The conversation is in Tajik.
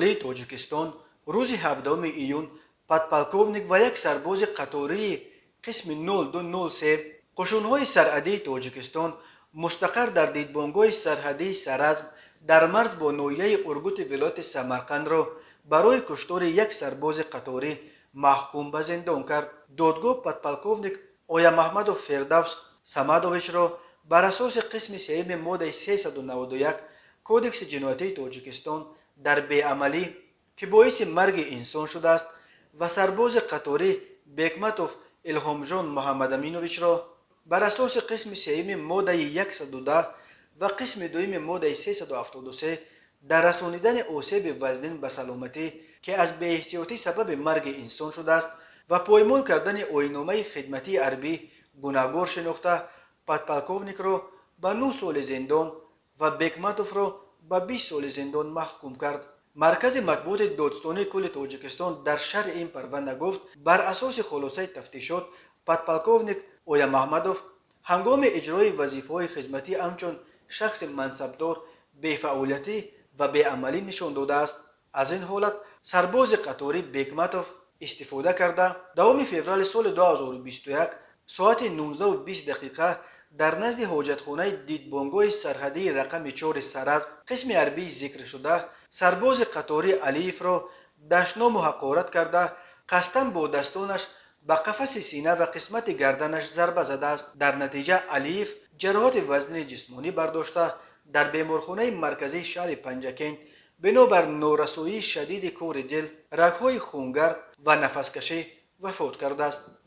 Олии Тоҷикистон рӯзи 17 июн подполковник ва як сарбози қатории қисми 0203 қушунҳои сарҳадии Тоҷикистон, мустақар дар дидбонгоҳи сарҳадии Саразм дар марз бо ноҳияи Ургути вилояти Самарқандро барои куштори як сарбози қаторӣ маҳкум ба зиндон кард. Додгоҳ подполковник Оямаҳмадов Фирдавс Самадовичро бар асоси қисми сеюми моддаи 391 Кодекси ҷиноятии Тоҷикистон дар беамалӣ, ки боиси марги инсон шудааст, ва сарбози қаторӣ Бекматов Илҳомҷон Муҳаммадаминовичро бар асоси қисми сеюми моддаи 110 ва қисми дуюми моддаи 373 дар расонидани осеби вазнин ба саломатӣ, ки аз беэҳтиётӣ сабаби марги инсон шудааст, ва поймол кардани оинномаи хидматии ҳарбӣ гунаҳгор шинохта, подполковникро ба 9 соли зиндон ва Бекматовро ба 20 соли зиндон маҳкум кард. Маркази матбуоти Додситонии кулли Тоҷикистон дар шарҳи ин парванда гуфт: бар асоси хулосаи тафтишот, подполковник Оямаҳмадов ҳангоми иҷрои вазифаҳои хизматӣ ҳамчун шахси мансабдор бефаъолиятӣ ва беамалӣ нишон додааст. Аз ин ҳолат сарбози қаторӣ Бекматов истифода карда, 10 феврали соли 2021 соати 19:20 дақиқа дар назди ҳоҷатхонаи дидбонгоҳи сарҳадии рақами 4 Саразм қисми ҳарбии зикршуда сарбози қаторӣ Алиевро дашному ҳақорат карда, қасдан бо дастонаш ба қафаси сина ва қисмати гарданаш зарба задааст. Дар натиҷа Алиев ҷароҳати вазнини ҷисмонӣ бардошта, дар беморхонаи марказии шаҳри Панҷакент бинобар норасоии шадиди кори дил, рагҳои хунгард ва нафаскашӣ вафот кардааст.